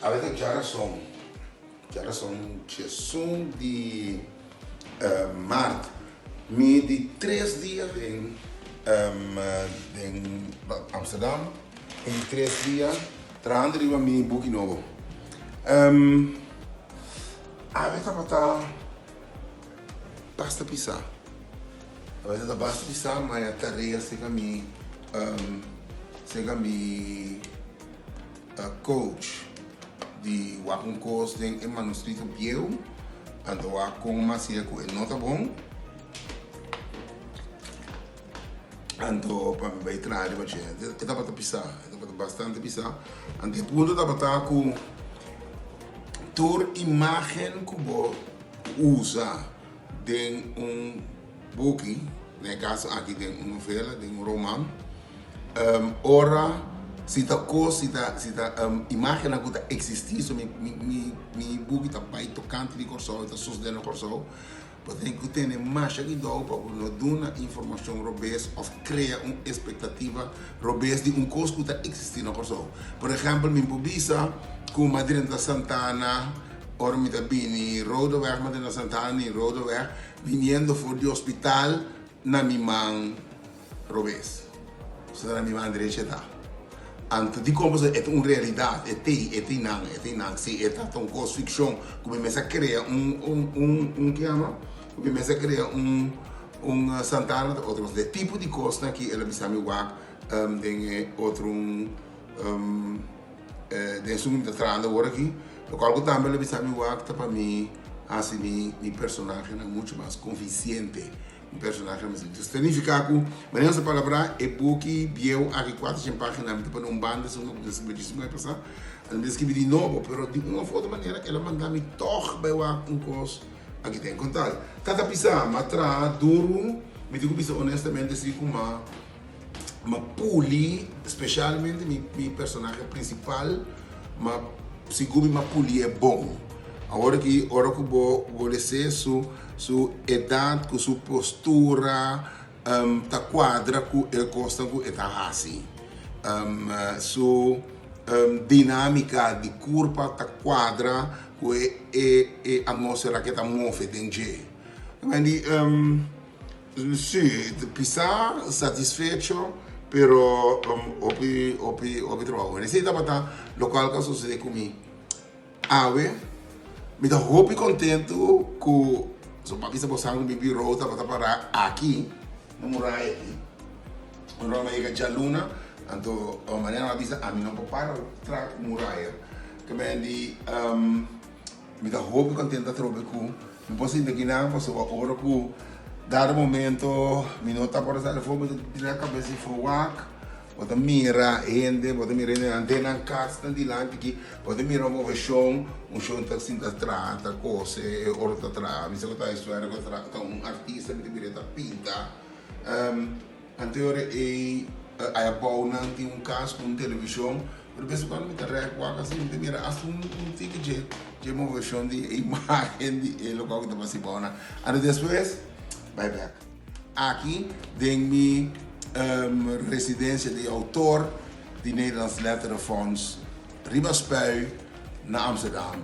Awe ta djarason, djarason djesun di mart. Mi di tres dia den den Amsterdam mi di tres dia trahando riba mi buki nobo. Awe tabata basta pisa, awe tabata basta pisa ma e tarea serka mi serka mi. Coach di wak un kos den e manuskrito bieu, anto wak kon masia ku e no ta bon, anto pa mi bai traha riba dje. E tabata pisá, e tabata bastante pisá. Anto e punto tabata ku tur imágen ku bo usa den un buki, den e kaso aki den un novela, den un roman, ora si ta kos, si ta si ta imágennan ku ta eksistí, so mi mi mi buki ta bai tokante di Kòrsou, e ta sosodé na Kòrsou, bo tin ku tene masha kuidou pa bo no duna informashon robes òf krea un espektativa robes di un kos ku ta eksistí na Kòrsou. Por ehèmpel, mi por bisa ku Madrinta Santana ora mi ta bini Rodeweg, Madrinta Santana ni Rodeweg, Biniendo for di hospital na mi man robes. Pasobra na mi man derecha e ta. Anto dikon pasobra e ta un realidat, e t'ei, e t'ei nan, e t'ei nan. Si e ta ta un kos fikshon ku mi mes a krea un, un, un, un ke yama? Ku mi mes a krea un, un santana ta otro kos. E tipo di kosnan aki el a bisa mi wak den e otro un. Den esun ku mi ta trahando awor aki, lokual ku tambe lo bisa mi wak ta pa mi hasi mi mi personahenan muchu mas konvinsente, mi personahenan mas. Entonces ta nifiká ku manera nos a palabrá e buki bieu aki kuatershen página mi ta pone un banda esun ku mi ta skibi djis un pasá, anto mi ta skibi di nobo, pero di un òf otro manera el a manda mi tòg bai wak un kos aki den kontal. Ta ta bisa, mi a traha duru, mi tin ku bisa honestamente si ku mi a. Ma puli, specialmente mi mi personahe principal, ma sigur mi ma puli'e bon. Awor aki ora ku bo bo les'e su su edad ku su postura ta cuadra ku e kosnan ku e ta hasi. Su dinamica di curpa ta cuadra ku e e e atmosfera ku e ta move den dje. Di. Sí, pisá, satisfecho, pero hopi, hopi, hopi trabou. Bueno, esei tabata lokual ku a sosodé ku mi awe. Mi ta hopi kontentu ku, so pa bisa boso ku mi birou tabata pará aki, na muraya aki. Ora mi a yega djaluna, anto manera mi a bisa ami no por para tras muraya. Ke men di. Mi ta hopi contento atrobe cu mi por sinta akinan pasobra ora cu dado momento mi no ta por sali afo mi ta tira cabes di for wak bo ta mira hende bo ta mira hendenan den nan cas nan dilanti aki bo ta mira un movecion un shon ta sinta traha ta cose e otro ta traha mi sa cu ta estudiante cu ta traha un artista mi ta mira e ta pinta. Anterior ei aya bou nan tin un kas ku un televishon, pero bes en kuando mi ta rèk wak asina mi ta mira asta un un tiki dje dje moveshon di e imágen di e lokual ku ta pasa bou nan. Anto despues bai bèk. Aki den mi residensia di outor di Nederlands Letterenfonds riba Spui na Amsterdam.